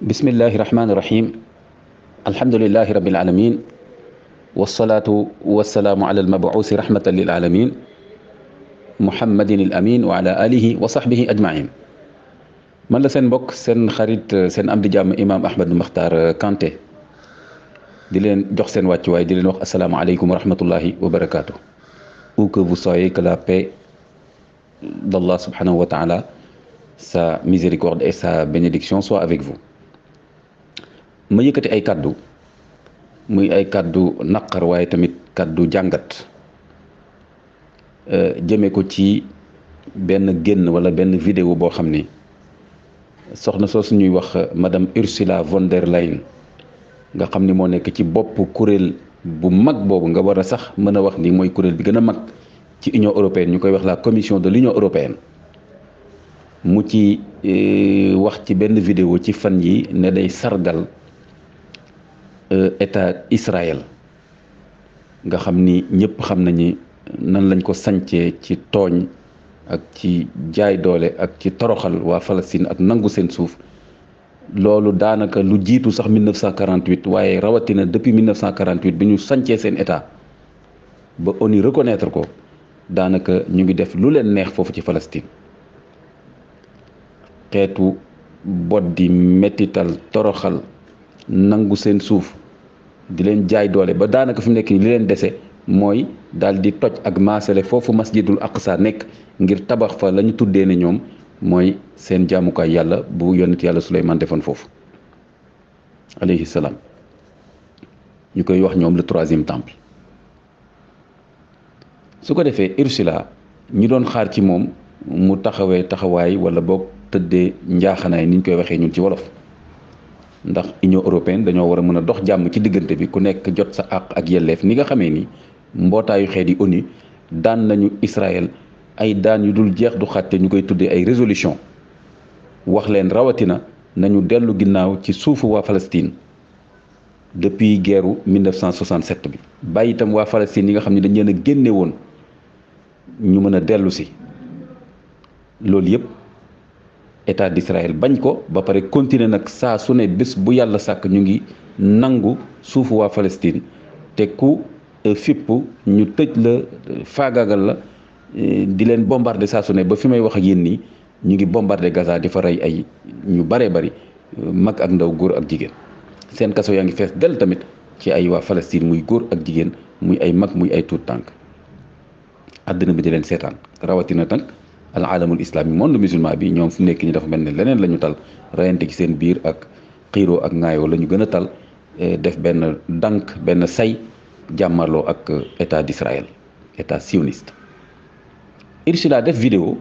بسم الله الرحمن الرحيم. الحمد لله رب العالمين، والصلاة والسلام على المبعوث رحمة للعالمين محمد الأمين وعلى آله وصحبه أجمعين. man la seen mbokk seen xarit seen am di jàmm Imam Ahmed Makhtar Kanté di leen jox seen wàccuwaay di leen wax asalaamaaleykum wa rahmatullahi wa barakaatu. Où que vous soyez, que la paix d'Allah subhanahu wa ta'ala, sa miséricorde et sa bénédiction soit avec vous. ma yëkkati ay kaddu muy ay kaddu naqar waaye tamit kaddu jàngat jëme ko ci benn génn wala benn vidéo boo xam ni soxna soosu ñuy wax madame Ursula von der Leyen nga xam ni moo nekk ci bopp kuréel bu mag boobu nga war a sax mën a wax ni mooy kuréel bi gën a mag ci Union européenne ñu koy wax la commission de l'Union européenne mu ci wax ci benn vidéo ci fan yi ne day sargal état Israël nga xam ni ñëpp xam nañu nan lañ ko sancee ci tooñ ak ci jaay doole ak ci toroxal waa Palestine ak nangu seen suuf. loolu daanaka lu jiitu sax 1948 waaye rawatina depuis 1948 bi ñu sancee seen état ba ONU reconnaître ko daanaka ñu ngi def lu leen neex foofu ci Palestine. xeetu boddi mettital toroxal nangu seen suuf di leen jaay doole ba daanaka fi mu nekk nii li leen dese mooy daal di toj ak maasale foofu masjidul aqsa nekk ngir tabax fa la ñu tuddee ne ñoom mooy seen jaamukaay yàlla bu yonent yàlla Suleymaan defoon foofu alayhi salaam ñu koy wax ñoom le troisième temple. su ko defee Ursula ñi doon xaar ci moom mu taxawee taxawaay wala boog tëddee njaaxanaay ni ñu koy waxee ñun ci wolof ndax Union européenne dañoo war a mën a dox jàmm ci diggante bi ku nekk jot sa àq ak yelleef ni nga xamee ni mbootaayu xeet yi ONU daan nañu Israël ay daan yu dul jeex du xàtte ñu koy tuddee ay résolution wax leen rawatina nañu dellu ginnaaw ci suufu waa Palestine depuis guerru 1967 bi bàyyi itam waa Palestine yi nga xam ne dañ leen a génne woon ñu mën a dellu si loolu yëpp état d'Israël bañ ko ba pare continuer nag saa su ne bés bu yàlla sàkk ñu ngi nangu suufu waa Palestine te ku fipp ñu tëj la faagaagal la di leen bombarder saa su ne ba fi may wax ak yéen nii ñu ngi bombarder Gaza di fa rey ay ñu baree bari mag ak ndaw góor ak jigéen seen kaso yaa ngi fees del tamit ci ay waa Palestine muy góor ak jigéen muy ay mag muy ay tuut tànk àddina bi di leen seetaan rawatina nag al alamul islami monde musulman bi ñoom fu nekk ñi dafa mel ne leneen la ñu tal rayante ci seen biir ak xiiroo ak ŋaayoo la ñu gën a tal def benn dànk benn say jàmmarloo ak état d'Israël état sioniste. Ursula def vidéo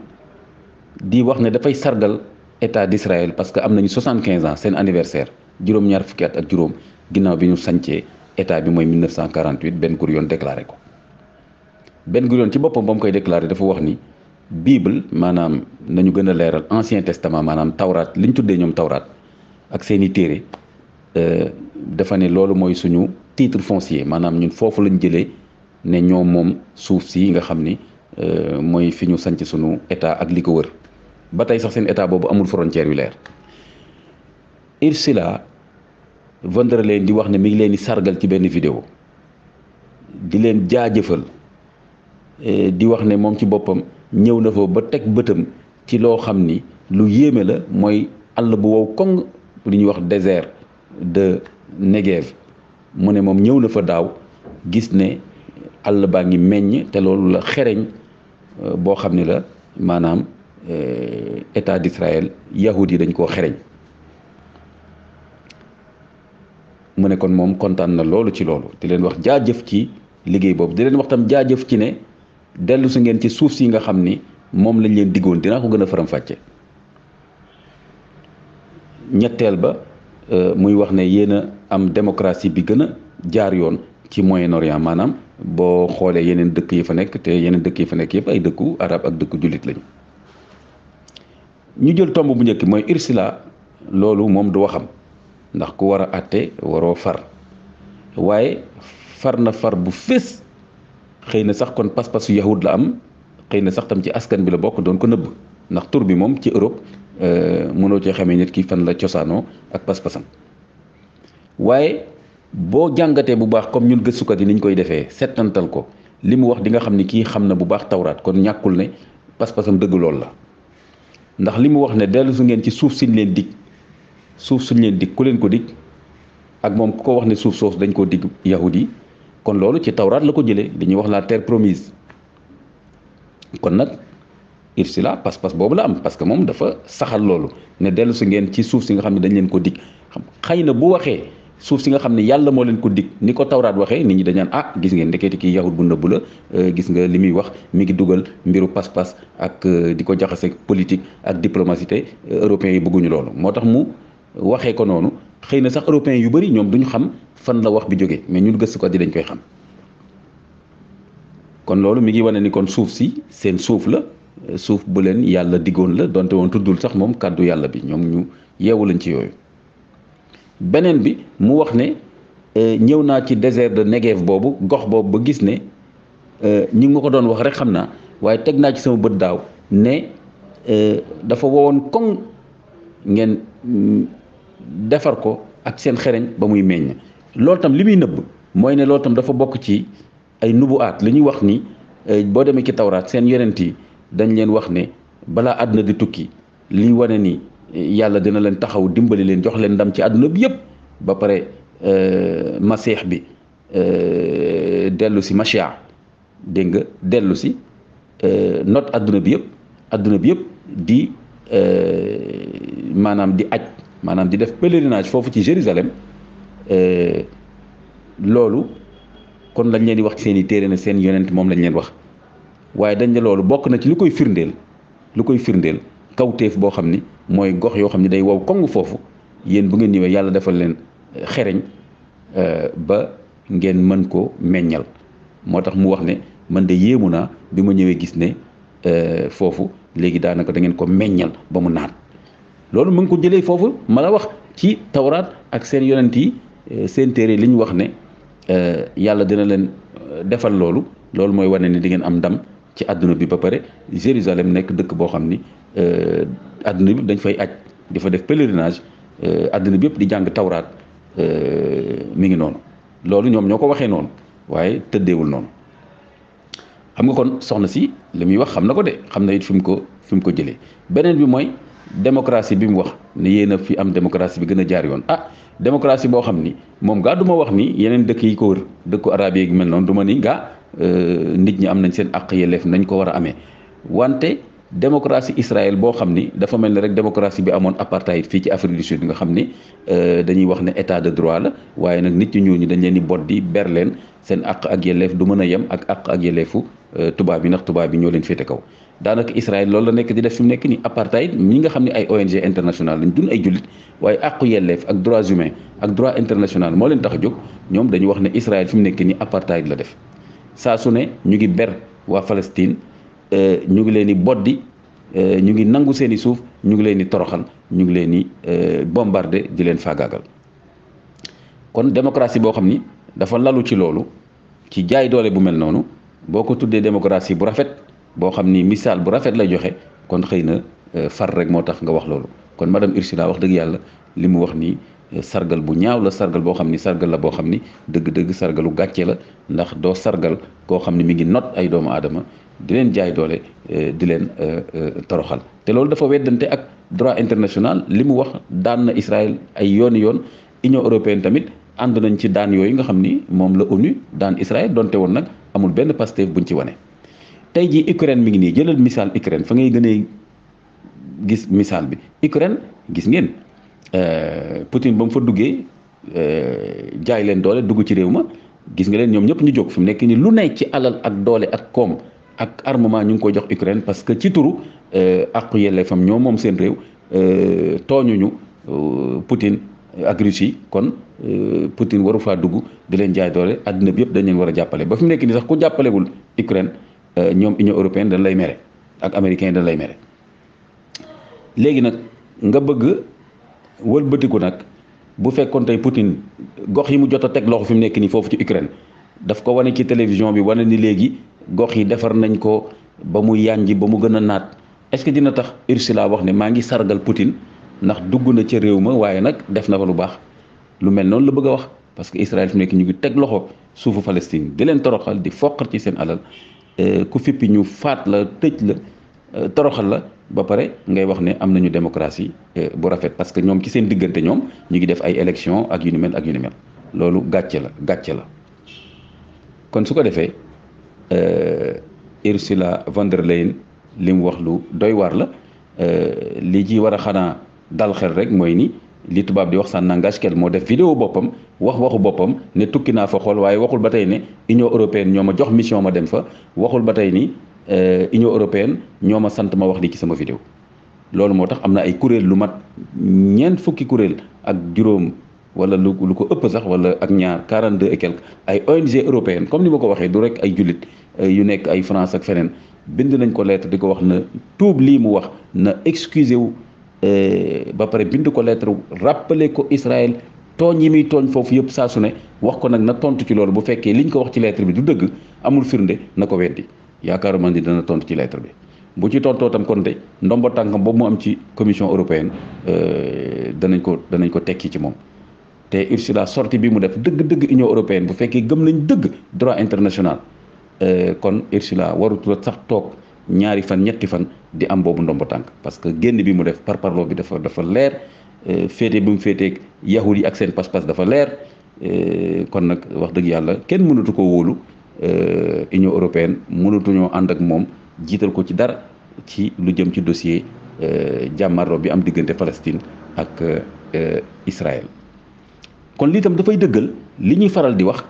di wax ne dafay sargal état d'Israël parce que am nañu 75 ans seen anniversaire juróom-ñaar fukki at ak juróom ginnaaw bi ñu sancee état bi mooy 1948 Ben Gurion déclaré ko. Ben Gurion ci boppam ba mu koy déclaré dafa wax ni Bible maanaam nañu gën a leeral ancien testament maanaam tawraat li ñu tuddee ñoom tawraat ak seeni téere dafa ne loolu mooy suñu titre foncier maanaam ñun foofu lañ jëlee ne ñoom moom suuf si nga xam ni mooy fi ñu sanc suñu état ak li ko wër ba tey sax seen état boobu amul frontière yu leer. Ursula von der Leyen di wax ne mi ngi leen di sargal ci benn vidéo di leen jaajëfal di wax ne moom ci boppam ñëw na fa ba teg bëtam ci loo xam ni lu yéeme la mooy àll bu wow koŋ li ñuy wax désert de Negev mu ne moom ñëw na fa daaw gis ne àll baa ngi meññ te loolu la xereñ boo xam ni la maanaam état d'Israël yahud yi dañ koo xereñ mu ne kon moom kontaan na loolu ci loolu di leen wax jaajëf ci liggéey boobu di leen wax tam jaajëf ci ne dellu si ngeen ci suuf si nga xam ni moom lañ leen diggoon dinaa ko gën a faram-fàcce. ñetteel ba muy wax ne yéen a am démocratie bi gën a jaar yoon ci Moyen-Orient maanaam boo xoolee yeneen dëkk yi fa nekk te yeneen dëkk yi fa nekk yëpp ay dëkku arab ak dëkku jullit lañu. ñu jël tomb bu njëkk mooy Ursula loolu moom du waxam ndax ku war a àtte waroo far waaye far na far bu fés xëy na sax kon pas-pasu yahud la am xëy na sax tam ci askan bi la bokk doon ko nëbb ndax tur bi moom ci Europe mënoo cee xamee nit ki fan la cosaanoo ak pas-pasam. waaye boo jàngatee bu baax comme ñun gëstukat yi niñ koy defee settantal ko li mu wax di nga xam ni kii xam na bu baax tawraat kon ñàkkul ne pas-pasam dëgg loolu la. ndax li mu wax ne dellu su ngeen ci suuf suñ leen dig suuf suñ leen dig ku leen ko dig ak moom ku ko wax ne suuf soosu dañ koo dig yahudi kon loolu ci tawraat la ko jëlee li ñuy wax la terre promise. kon nag Ursula pas-pas boobu la am parce que moom dafa saxal loolu ne dellu si ngeen ci suuf si nga xam ne dañ leen ko dig xam xëy na bu waxee suuf si nga xam ne yàlla moo leen ko dig ni ko tawraat waxee nit ñi dañ naan ah gis ngeen ndekete kii yahud bu nëbbu la gis nga li muy wax mi ngi dugal mbiru pas-pas ak di ko jaxase politique ak diplomatie te européens yi bëgguñu loolu moo tax mu waxee ko noonu xëy na sax européens yu bëri ñoom duñu xam fan la wax bi jógee mais ñun gëstu ko di dañ koy xam. kon loolu mi ngi wane ni kon suuf si seen suuf la suuf bu leen yàlla diggoon la donte woon tuddul sax moom kàddu yàlla bi ñoom ñu yeewu lañ ci yooyu. beneen bi mu wax ne ñëw naa ci désert de Negev boobu gox boobu ba gis ne ñi ngi ma ko doon wax rek xam naa waaye teg naa ci sama bët daaw ne dafa wowoon koŋ ngeen defar ko ak seen xereñ ba muy meññ. loolu tam li muy nëbb mooy ne loolu tam dafa bokk ci ay nubuwaat li ñuy wax ni boo demee ci tawraat seen yonent yi dañ leen wax ne balaa àdduna di tukki liy wane ni yàlla dina leen taxaw dimbali leen jox leen ndam ci àdduna bi yëpp ba pare masiix bi dellu si machia dégg nga dellu si not àdduna bi yëpp di maanaam di aj maanaam di def pèlerinage foofu ci Jérusalem loolu kon lañ leen di wax ci seen i téere ne seen yonent moom lañ leen wax waaye dañ ne loolu bokk na ci lu koy firndeel kawteef boo xam ni mooy gox yoo xam ne day wow koŋŋ foofu yéen bu ngeen ñëwee yàlla defal leen xereñ ba ngeen mën ko meññal moo tax mu wax ne man de yéemu naa bi ma ñëwee gis ne foofu léegi daanaka da ngeen ko meññal ba mu naat loolu mu ngi ko jëlee foofu ma la wax ci tawraat ak seen yonent yi seen téere li ñu wax ne yàlla dina leen defal loolu mooy wane ni di ngeen am ndam ci àdduna bi ba pare Jérusalem nekk dëkk boo xam ni àdduna bi dañ fay aj di fa def pèlerinage àdduna bi yëpp di jàng tawraat mi ngi noonu loolu ñoom ñoo ko waxee noonu waaye tëddeewul noonu xam nga kon soxna si li muy wax xam na ko de xam na it fi mu ko jëlee beneen bi mooy démocratie bi mu wax ne yéen a fi am démocratie bi gën a jaar yoon démocratie boo xam ni moom gaa du ma wax ni yeneen dëkk yi ko wër dëkku arabe yi mel noonu du ma ni gaa nit ñi am nañ seen àq yelleef nañ ko war a amee wante démocratie Israël boo xam ni dafa mel ni rek démocratie bi amoon apartheid fii ci Afrique du Sud nga xam ni dañuy wax ne état de droit la waaye nag nit ñu ñuul ñi dañ leen di boddi ber leen seen àq ak yelleef du mën a yem ak àq ak yelleefu tubaab yi ndax tubaab yi ñoo leen féete kaw daanaka Israël loolu la nekk di def fi mu nekk ni apartheid ñi nga xam ne ay ONG international lañ dun ay jullit waaye àqu yelleef ak droits humains ak droit international moo leen tax a jóg ñoom dañu wax ne Israël fi mu nekk ni apartheid la def saa su ne ñu ngi ber waa Palestine ñu ngi leen di boddi ñu ngi nangu seen i suuf ñu ngi leen di toroxal ñu ngi leen di bombarder di leen faagaagal kon démocratie boo xam ni dafa lalu ci loolu ci jaay doole bu mel noonu boo ko tuddee démocratie bu rafet boo xam ni misaal bu rafet lay joxe kon xëy na far rek moo tax nga wax loolu kon madame Ursula wax dëgg yàlla li mu wax nii sargal bu ñaaw la sargal boo xam ni sargal la boo xam ni dëgg-dëgg sargalu gàcce la ndax doo sargal koo xam ni mi ngi not ay doomu aadama di leen jaay doole di leen toroxal te loolu dafa weddante ak droit international li mu wax daan na Israël ay yooni yoon Union européenne tamit ànd nañ ci daan yooyu nga xam ni moom la ONU daan Israël donte woon nag amul benn Pastef buñ ci wane. tey jii Ukraine mi ngi nii jëlal misaal Ukraine fa ngay gënee gis misaal bi Ukraine gis ngeen Poutine ba mu fa duggee jaay leen doole dugg ci réew ma gis nga leen ñoom ñëpp ñu jóg fi mu nekk nii lu ne ci alal ak doole ak koom ak armement ñu ngi ko jox Ukraine parce que ci turu àqu yelleefam ñoom moom seen réew tooñuñu Poutine ak Russie kon Poutine waru faa dugg di leen jaay doole àddina bi yëpp dañ leen war a jàppale ba fi mu nekk nii sax ku jàppalewul Ukraine ñoom Union européenne dañ lay mere ak américain dañ lay mere léegi nag nga bëgg wëlbatiku nag bu fekkoon tey Poutine gox yi mu jot a teg loxo fi mu nekk nii foofu ci Ukraine daf ko wane ci télévision bi wane ni léegi gox yi defar nañ ko ba mu yànji ba mu gën a naat est-ce que dina tax Ursula wax ne maa ngi sargal Poutine ndax dugg na ca réew ma waaye nag def na fa lu baax. lu mel noonu la bëgg a wax parce que Israël fi nekk ñu ngi teg loxo suufu Palestine di leen toroxal di foqal ci seen alal ku fippi ñu faat la tëj la toroxal la ba pare ngay wax ne am nañu démocratie bu rafet parce que ñoom ci seen diggante ñoom ñu ngi def ay élection ak yu ni mel ak yu ni mel loolu gàcce la kon su ko defee Ursula von der Leyen li mu wax lu doy waar la li ci war a xanaa dal xel rek mooy ni li tubaab di wax ça n'engage qu'elle moo def vidéo boppam waxu boppam ne tukki naa fa xool waaye waxul ba tey ne Union européenne ñoo ma jox mission ma dem fa waxul ba tey ni Union européenne ñoo ma sant ma wax li ci sama vidéo loolu moo tax am na ay kuréel lu mat ñeent fukki kuréel ak juróom wala lu ko ëpp sax wala ak ñaar 42 et quelques ay ONG européenne comme ni ma ko waxee du rek ay jullit yu nekk ay France ak feneen bind nañ ko lettre di ko wax na tuub lii mu wax na excusé wu ba pare bind ko lettre rappeler ko Israël tooñ yi muy tooñ foofu yëpp saa su ne wax ko nag na tontu ci loolu bu fekkee liñ ko wax ci lettre bi du dëgg amul firnde na ko weddi yaakaaruma ni dana tontu ci lettre bi bu ci tontoo tam kon de ndombo tànkam boobu mu am ci commission européenne danañ ko tekki ci moom te Ursula sortie bi mu def dëgg-dëgg Union européenne bu fekkee gëm nañ dëgg droit international kon Ursula warut la sax toog ñaari fan ñetti fan di am boobu ndombo tànk parce que génn bi mu def parparloo bi dafa leer féete bi mu féeteeg yahud yi ak seen pas-pas dafa leer kon nag wax dëgg yàlla kenn mënatu ko wóolu Union européenne mënatuñoo ànd ak moom jiital ko ci dara ci lu jëm ci dossier jàmmarloo bi am diggante Palestine ak Israël kon lii tam dafay dëggal li ñuy faral di wax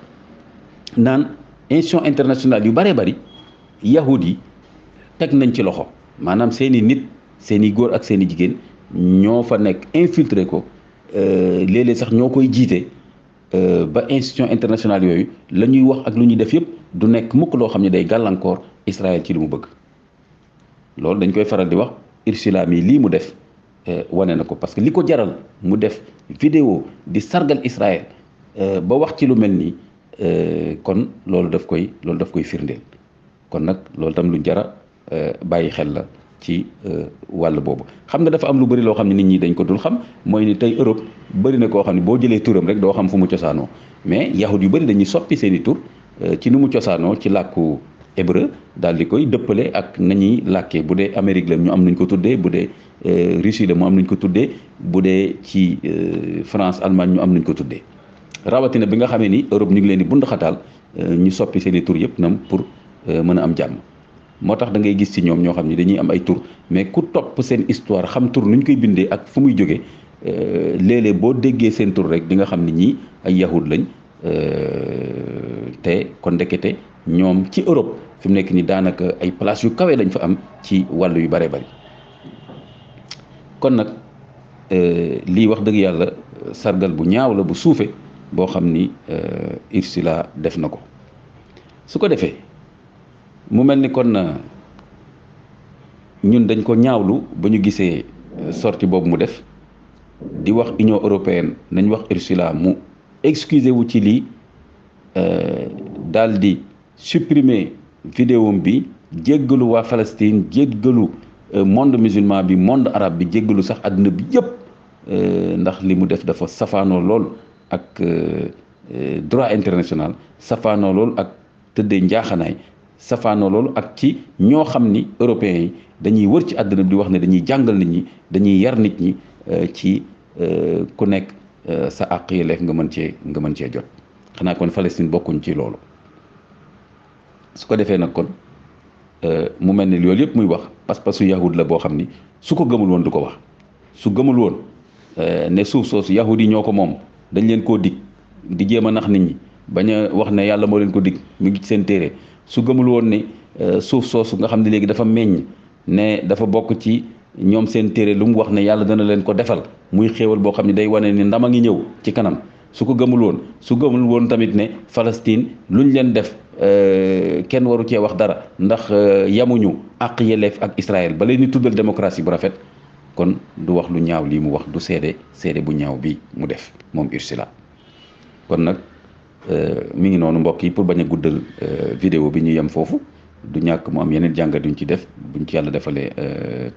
naan institution internationale yu bëree bëri yahud yi teg nañ ci loxo maanaam seeni nit seeni góor ak seeni jigéen ñoo fa nekk infiltré ko léeg-léeg sax ñoo koy jiite ba institution internationale yooyu la ñuy wax ak lu ñuy def yëpp du nekk mukk loo xam ne day gàllankoor Israël ci li mu bëgg loolu dañ koy faral di wax Ursula mi lii mu def wane na ko parce que li ko jaral mu def vidéo di sargal Israël ba wax ci lu mel nii kon loolu daf koy firndeel kon nag loolu tam lu jara bàyyi xel la ci wàll boobu xam nga dafa am lu bëri loo xam ne nit ñi dañ ko dul xam mooy ni tey Europe bëri na koo xam ne boo jëlee turam rek doo xam fu mu cosaanoo mais yahud yu bëri dañuy soppi seeni tur ci nu mu cosaanoo ci làkku hébreu daal di koy dëppale ak nañuy làkkee bu dee Amérique la ñu am nañ ko tuddee bu dee Russie la mu am nañ ko tuddee bu dee ci France Allemagne ñu am nañ ko tuddee rawatina bi nga xamee ni Europe ñu ngi leen di bund xataal ñu soppi seeni tur yëpp nam pour mën a am jàmm moo tax da ngay gis ci ñoom ñoo xam ni dañuy am ay tur mais ku topp seen histoire xam tur nu ñu koy bindee ak fu muy jógee léeg-léeg boo déggee seen tur rek di nga xam ni ñii ay yahud lañ te kon ndekete ñoom ci Europe fi mu nekk ni daanaka ay place yu kawe lañ fa am ci wàllu yu bare bari kon nag lii wax dëgg yàlla sargal bu ñaaw la bu suufe boo xam ni Ursula def na ko su ko defee mu mel ni kon ñun dañ ko ñaawlu ba ñu gisee sortie boobu mu def di wax Union européenne nañ wax Ursula mu excusé wu ci lii daal di supprimer vidéo bi jéggalu waa Palestine jéggalu monde musulman bi monde arabe bi jéggalu sax àdduna bi yëpp ndax li mu def dafa safaanoo lool ak droit international safaanoo lool ak tëddee njaaxanaay safaanoo loolu ak ci ñoo xam ni européens yi dañuy wër ci àdduna bi di wax ne dañuy jàngal nit ñi dañuy yar nit ñi ci ku nekk sa àq yelleef nga mën cee jot xanaa kon Palestine bokkuñ ci loolu su ko defee nag kon mu mel ni loolu yëpp muy wax pas-pasu yahud la boo xam ni su ko gëmul woon du ko wax su gëmul woon ne suuf soosu yahud yi ñoo ko moom dañ leen koo dig di jéem a nax nit ñi bañ a wax ne yàlla moo leen ko dig mu ngi ci seen téere su gëmul woon ni suuf soosu nga xam ne léegi dafa meññ ne dafa bokk ci ñoom seen téere lu mu wax ne yàlla dana leen ko defal muy xéewal boo xam ne day wane ni ndam a ngi ñëw ci kanam su ko gëmul woon su gëmul woon tamit ne Palestine luñ leen def kenn waru cee wax dara ndax yamuñu àq yelleef ak Israël ba leen ni tuddal démocratie bu rafet kon du wax lu ñaaw lii mu wax du seede bu ñaaw bi mu def moom Ursula kon nag mi ngi noonu mbokk yi pour bañ a guddal vidéo bi ñu yem foofu du ñàkk mu am yeneen jàngat yuñ ci def buñ ci yàlla defalee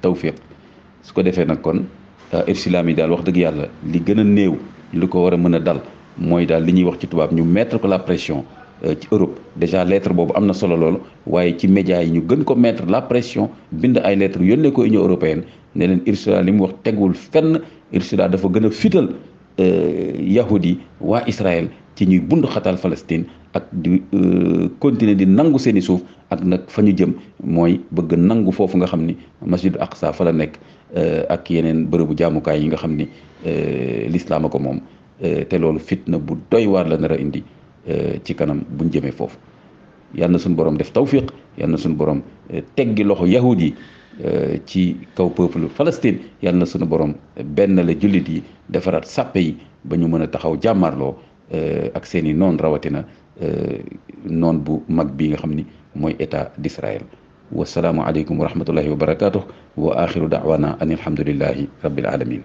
tawfiq su ko defee nag kon irsilaam yi daal wax dëgg yàlla li gën a néew li ko war a mën a dal mooy daal li ñuy wax ci tubaab ñu mettre ko la pression ci Europe déjà lettre boobu am na solo loolu waaye ci médias yi ñu gën ko mettre la pression bind ay lettres yónnee ko Union européenne ne leen Ursula li mu wax tegul fenn. Ursula dafa gën a fital yahudi waa Israël ci ñuy bund xatal Palestine ak di continuer di nangu seeni suuf ak nag fa ñu jëm mooy bëgg nangu foofu nga xam ni masjidul aqsa fa la nekk ak yeneen bërëbu jaamukaay yi nga xam ni lislaam a ko moom te loolu fitna bu doy waar la nar a indi ci kanam buñ jëmee foofu yal na suñu borom def tawfiq yal na suñu borom teggi loxo yahud yi ci kaw peuple Palestine yal na suñu borom benn la jullit yi defaraat sàppe yi ba ñu mën a taxaw jàmmarloo ak seen i noon rawatina noon bu mag bi nga xam ni mooy état d'Israël wasalaamu aleykum wa rahmatullahi wa barakatuh wa axiru daawana an alhamdulillahi rabbil alamin